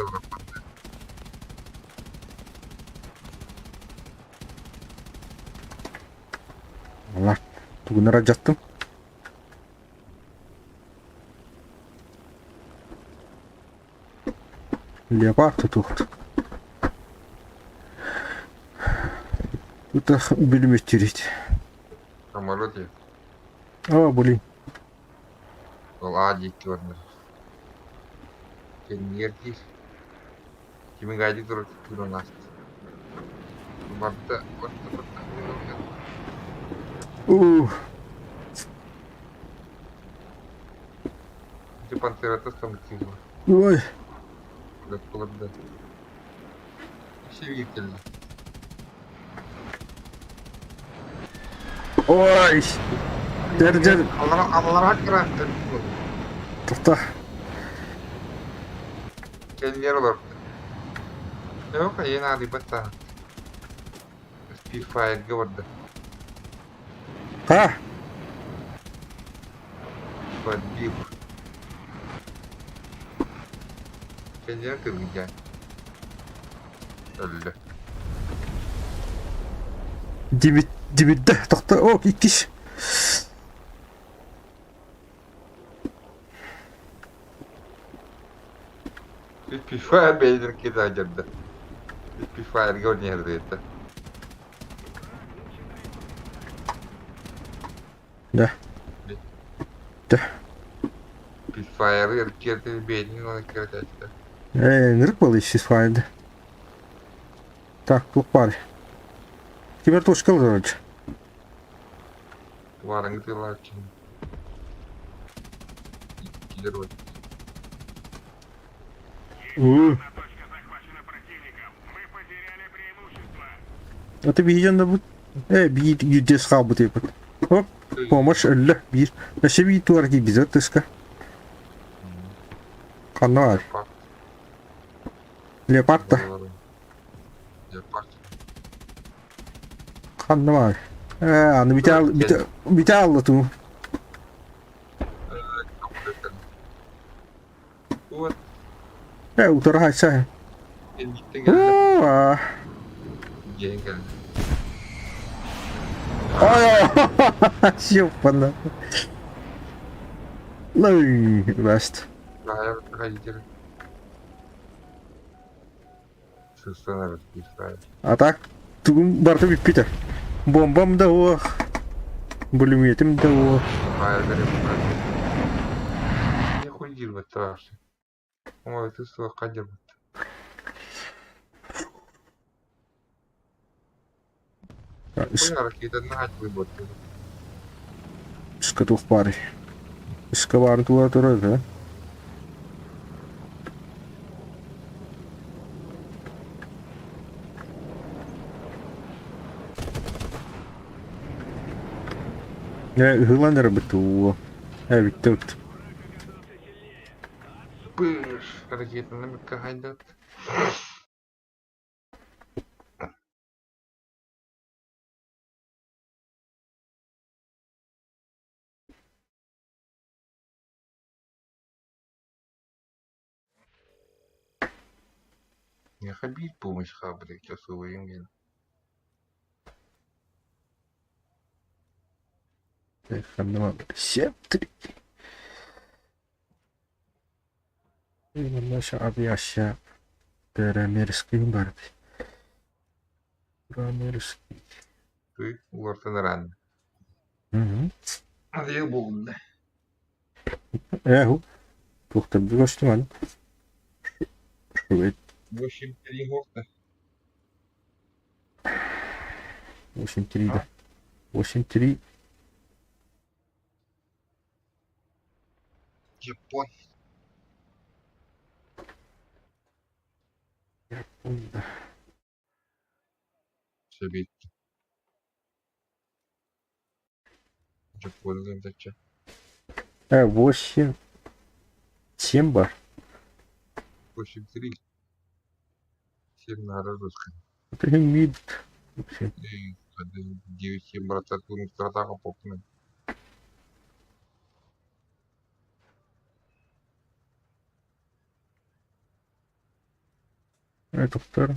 Алла. Тугунара жаттым. Леопард тутуохт. Тут бүлүмүттүрүт. Самолет есть. О, блин. Ол А диэки бардар. Кэннигэр диир. Кимигади турар кыыран ааста. Барда барда барда. Ух. Ити пантерата самытыыла. Ой. Олордо. Сибиир кэллэ. Ой. Дэр дэр. Аллара аллара кыра. Тоқта. Кэннигэр олордо. Yok, yeni adı Spitfire'га барда. Ха. Подбил. Кэннигэр кыргыдьаан. Өллө. Дибит дибидде. Тоқта. О, иккис. Пифа бэйдин кита дьарда. Пифа эрге Да. Да. Пифайры эркиэртин бэйдин оны киратачта. Нырык был исчез файлда. Так, туох баар. Кибертушка короче. Варыңы тылаачын. Килер вот. У. А ты биһиэн да бут. Биир юдес хаалбыт эпит. Оп, помощь өллө биир. Өссө биир туар киирбит тыска. Ханна баар? Леопард. Леопард да. Леопард. Ханна баар? Аны бите бите алла туу. Вот. Утары хайса. Кэнниттэн кэллэ. Оо. Дьиэн кэллэ. Ой, ёпана. Ну, best. Хайдер. Сыстан расписать. А так, тугум барыта бүппүтэ. Бомбам да уох, пулеметим да уох. Не хуй дирбат. Ой, ты сука дирбат. Ракета нахать выбор. Үскэ туох баарый. Үскэ баарын тула турар, да? Ыһылан эрэ уу. Бүттэ бүттэ. Пыш, ракета на хайдат. Не хабить помощь хабрик, часовой инген. 7, 3. Наша авиация Пирамерский бард. Пирамерский. Ты улартан Угу. Адыгы болду. Эху. Тухта бүгөстүман. Шует. 8-3 гофта. 8-3 да. 8-3. Япон. Япон да. Себит. Япон дача. 8. 7 бар. 8-3. 7 на русском. Это мид. Вообще. 9-7 брата тун стратага попны. Это второй.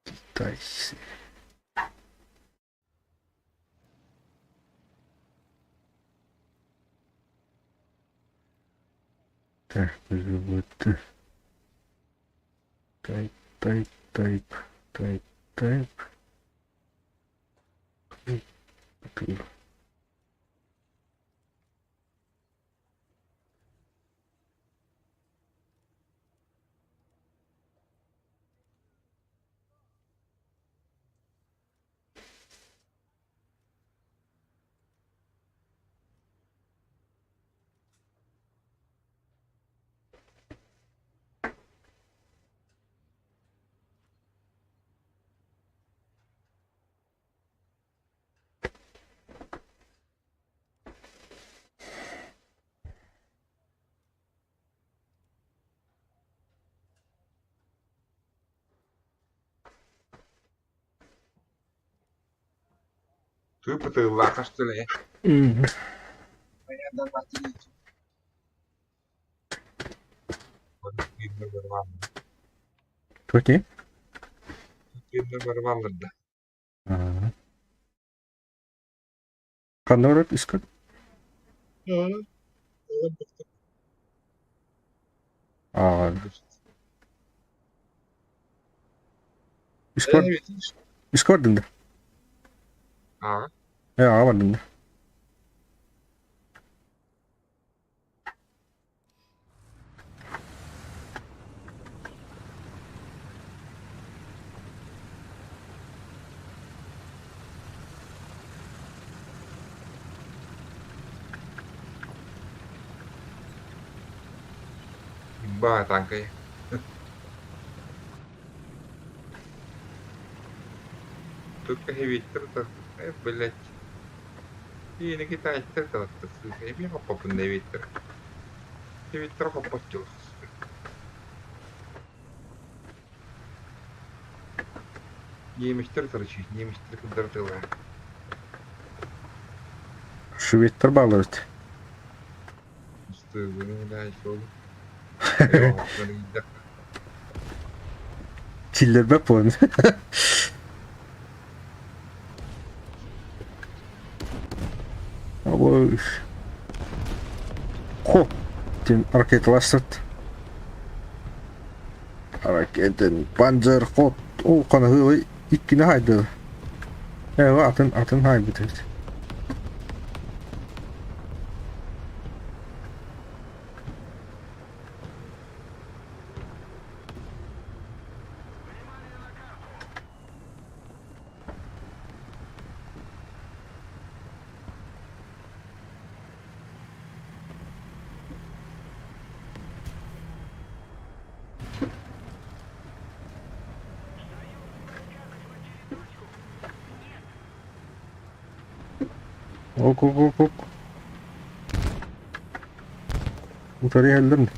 Китайцы. Так, вот. Type, type, type, type, type. Type. Ты потылака, что ли? Мгм. Окей. Да. Ага. Ханна барар искат? Аа, Искор, Искор дында. Аа. Э, аа бардында. Ба танкай. Только хевиттер э, блять. И не китайцтар талатта сука. Эми хоппопун хевиттер. Хевиттер хоппоччул. Немецтер короче, немецтер кырдыртыла. Шведтер баалар эбит. Киллэрбэт буолан. Ой. Хо! Диэн ракеталаспыт. Ракетен панзер хот ол ханаһыылай иккини хаайдылар. Ээ атын атын хаайбыт эбит. Ок ок ок ок. Утары иһэллэр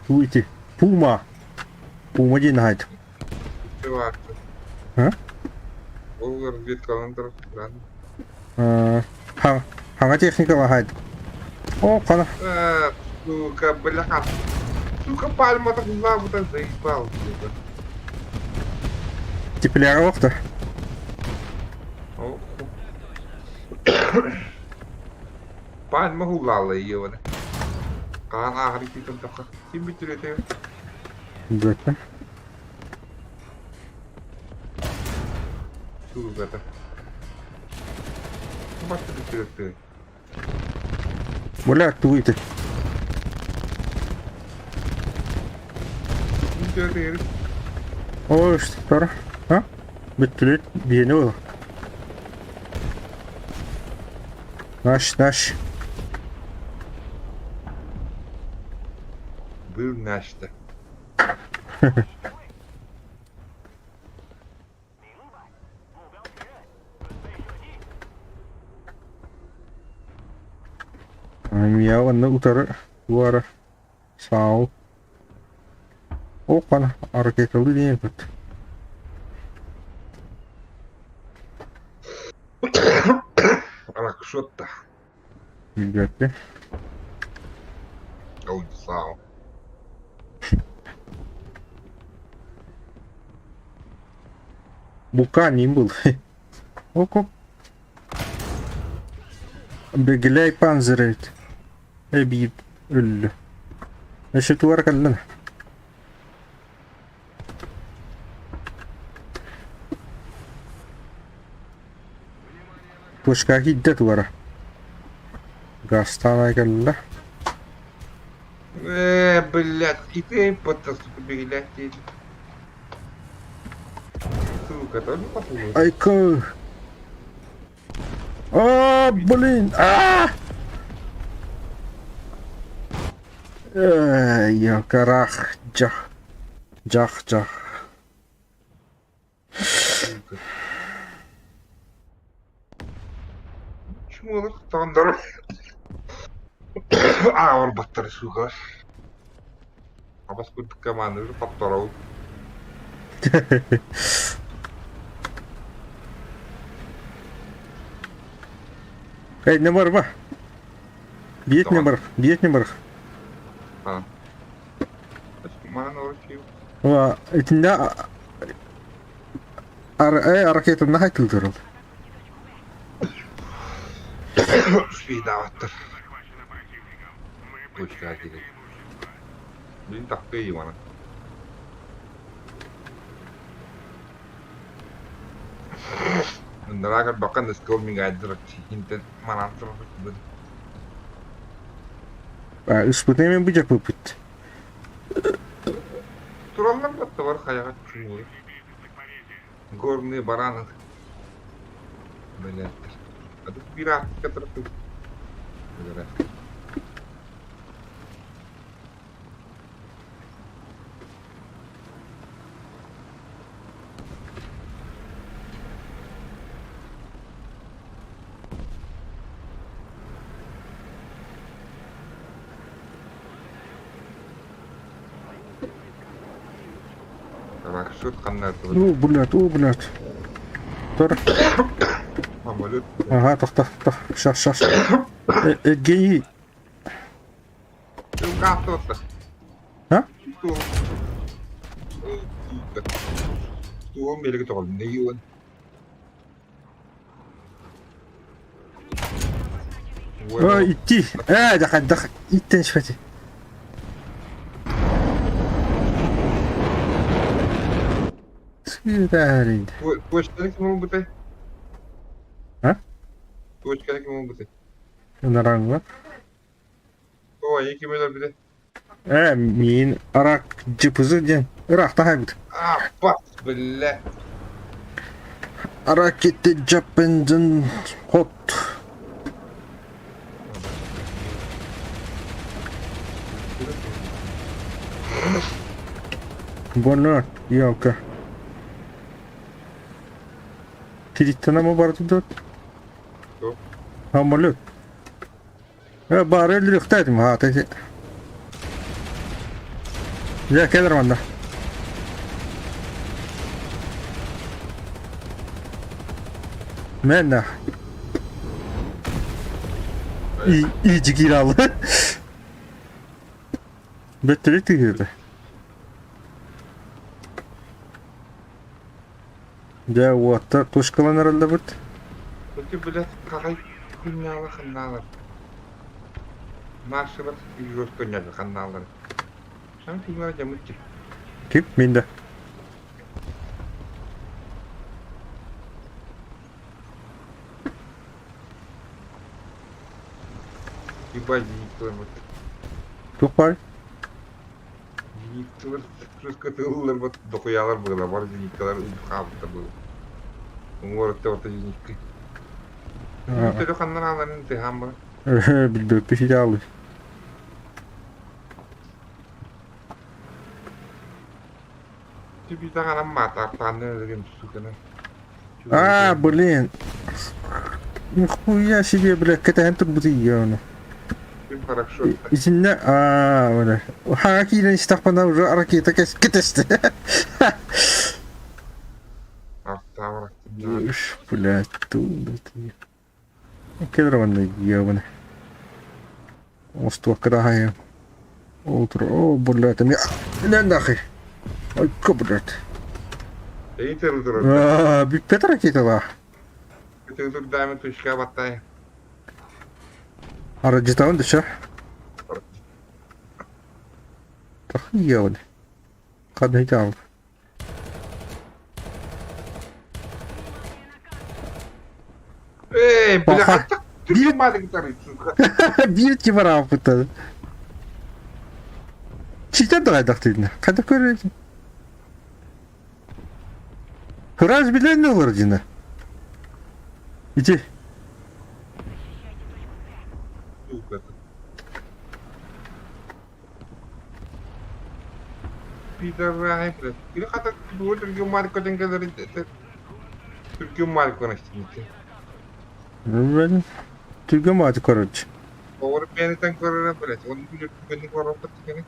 Туйти. Пума. Пума диэн аһайт. А? Хаҥа техникала аһайт. О, қана. Сука, бляха. Сука, пальма так заебал, сука. Тепляга вахта. Пальма гулала ее. Хаан ааҕар итии син бүтүрүтэ. Бөттө. Сууката. Баста бүтүрүтэ. Бля, туйты. Бүтүрүтэ. Ой, что А? Бүттүлүт биэни ол. Наш, наш. Был наш-то. Мия онно утары туара саал. Опана, ракеталы диэн кут. Ракшотта. Билбэппин. Ой, саал. Бука ним был. Око. Бегилей панзер эбит. Эбиип өллө. Өссө тугар кэллин. Точка киирдэ тугара. Газтаан кэллэ. Э, блядь, и ты потом, сука, блядь. Сука, тоже послушай. Айка. А, блин! А! Э, я карах, джах, джах, джах. Сука. Чему тандыр? А, он баттар, сука. Абас курдук команда уже подторов. Эй, не барба. Биет не бар, биет не бар. А. Маан орчив. Ва, итинде Ракетаны хайтылдырыл. Спидаваттар. Точка киирэн. Мин тахтыы Ивана. Ындараагар бакан ыскыл мигайдыр хинтен манан турбут. Ыспытын мен быдьапыппыт. Тураллар батталар хайаҕа чуҥуй. Горные бараны. Бэлээттэр. Аты биир аартыкка турар. Маршрут ханна О, блядь, о, блядь. Тор. Самолет. Ага, тохто, тохто. Сейчас, сейчас. Гений. А? Туом белги тоҕол не О, идти. Дах, дах, иттен шпати. Сыдарин. Точканы ким ылбытай? А? Точканы ким ылбытай? Нараңла. Ой, ким өлөрбүтэ? Мин арак жыпызы диэн ыраахта хайбыт. А, бас, бля. Ракеты Джаппенджин хот. Боннор, ялка. Тириттана ма бар тут? Самолет. Бары өлүөхтээдим ха ти. Дьэ кэлэр манна. Мэннэ. И иджи кииралы. Бөттөрү тыһыыта. Дьэ уоттар тушкаланар ыллыбыт. Ити блядь, хахай күннээҕи ханнаалар. Маршалар жестко ньады ханнаалар. Сам фигура дьамытчы. Кип мин да. Ебать, зениткалар вот. Туох баар? Зениткалар жестко тыллар вот дохуялар было, бар зениткалар хаалта было. Уҥуорутта орто зенитка. Төлө ханнан ааларын тыһаан бар. Билбэппи ситаалы. А, блин. Нихуя себе, бля, кэтэһэн турбут ийэ Итиннэ аа, бля. Хаҥа киирэн истэхпинэ уже ракета кэтэстэ. Уж, блядь, тут. Кедр манна ебаный. Остуокка Утро. О, блядь, мне... Не нахуй. Ой, блядь. Аа, бүппэт ракеталаах. Арадьытаҕын да чэ. Тахыйыаҕын. Ханна итаҕын? Эй, Паха. бля, ты маленький, сука. Биир ким арааппыттан. Ситэн да хайдахтыйна. Хайдах көрөр Раз билэн олор дина. Ити. Сука. Пидорай, блядь. Или хата түргүн марко деңгелери түргүн марко настините. Түргүн мааты короче. Бавар бенитен көрөрө, блядь. Он билер түргүн көрөр баттыгы.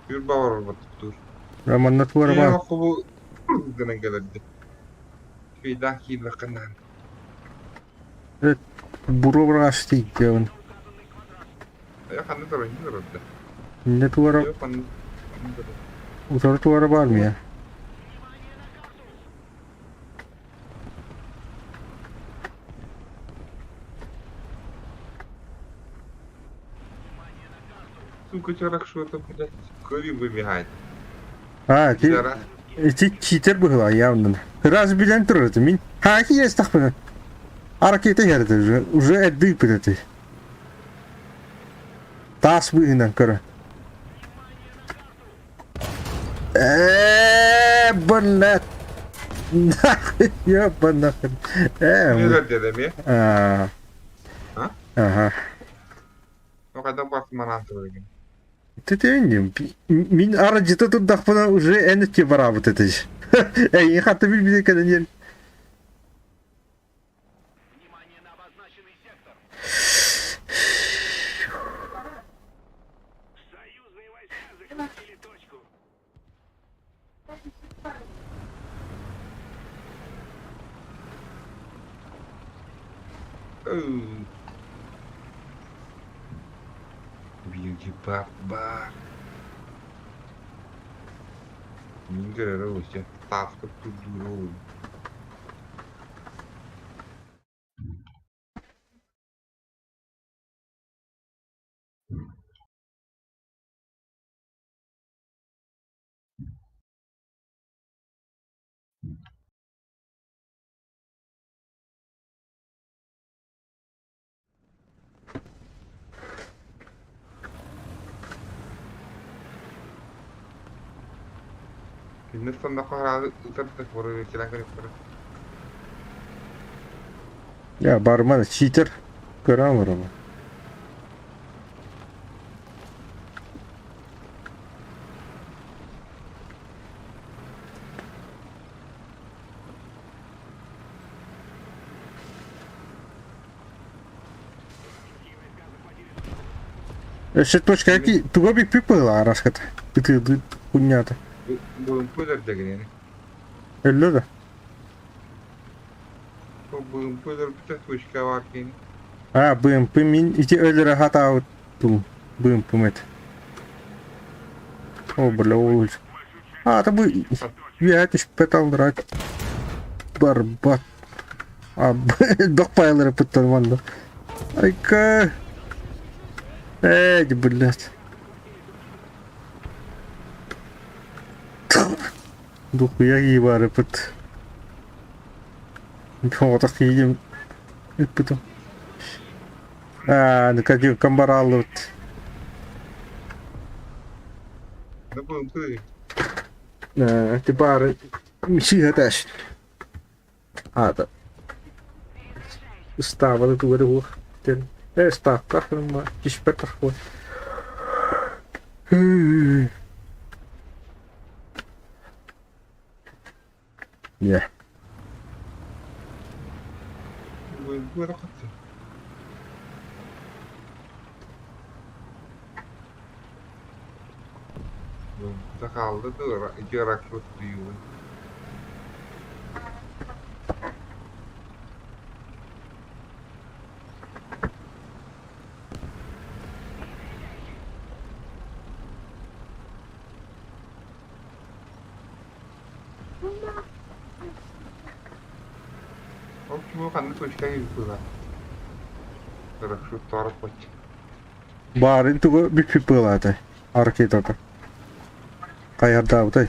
Үр бавар баттыктыр. Романна туара бар. Хобу гынан келерди. Фида хилла канан. Буро браасти диэн. Я ханна турар, не турар. Не туара Я ханна. утары туара бар мия. Сука, чарак что-то, блядь, в крови выбегает. А, ти Пидорас. ити читер быһыылаах явно. Раз билэн турар этим. Мин хаки естахпына. Аракета иһэрдэ уже, уже эрдэ ыыппыт этэ. Таас быыһынан көрө. Ээ, блядь. Нахуй, ёба нахуй. Ээ, Не дедами. а, А? ага. Ну, когда бас манан тургин. Тетеним. Мин арадьыта турдахпына уже эн өттү бараабыт этэ. Эйин хатта билбите кэлэн иэн. Бьюти бар. Мин көрөрө өссө тааска турдуура Киннэр сонноххо ытар көрүөхтэрэ. Я барман читер көрөн олоробун. Өссө точка туга бүппүт быһыылаах араската. Ытыырдыы кунньаата. Быымпы өлөрдөгүнэн. Өллө да. Быымпы өлөрбүтэ точка бар кини. А, БМП мин ити өлөрө хатаабыт тум БМП эт. О, бля, ол. А, это бу үөһэ түспэт аллараа барбат. А, дохпайлары пыттан манна. Айка. Эй, блядь. Духуя ебары пыт. Тоҕотох киһи ыппытым. Аа, ну барааллыбыт. Быымпы. Э, типа сыыһа этээш. Аата. Ыстаабаны тугу эрэ уох. Э, ыстаапка түспэт таххуо. Yeah. Быымпы өлөрбүтэ. Быымпыта хаалла да ити ракшот дүйүгүн. Ол чугу ханна точка киирбит Ракшот тороппот. Баарын тугу бүппүт быһыылаата. Аракетата. Хайардаабытай.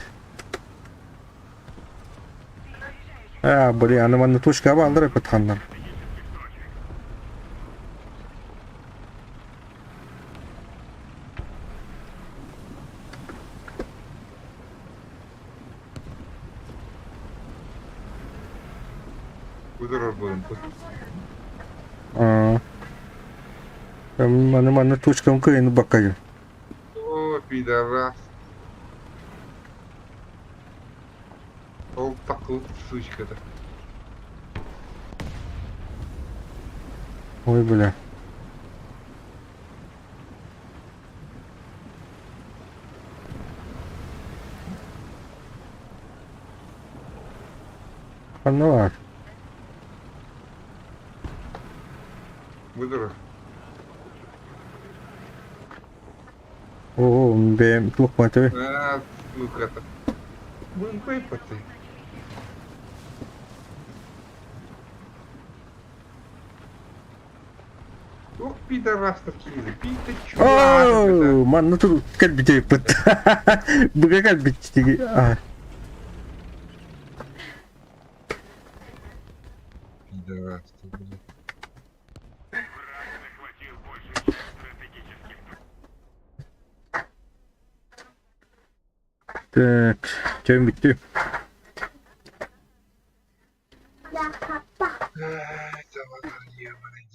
Аа, блин, аны манна точка бааллар эппит ханнар. Удурар быымпы. Аа. Маны манна точкам кыайын баккайын. О, пидорас. Ол такыл сучка-то. Ой, бля. Ханна баар. Удурар. Оо, бэйэм туох баатабый. А, сука-то. Быымпы паты. Пидорастар киирдэ, биирдэ чугаһаан Оо, манна тур кэлбит эбиппит. Быга кэлбит тиги. Пидорастар, блядь. Так, чөм бүттү. Ай, давай, ебаный.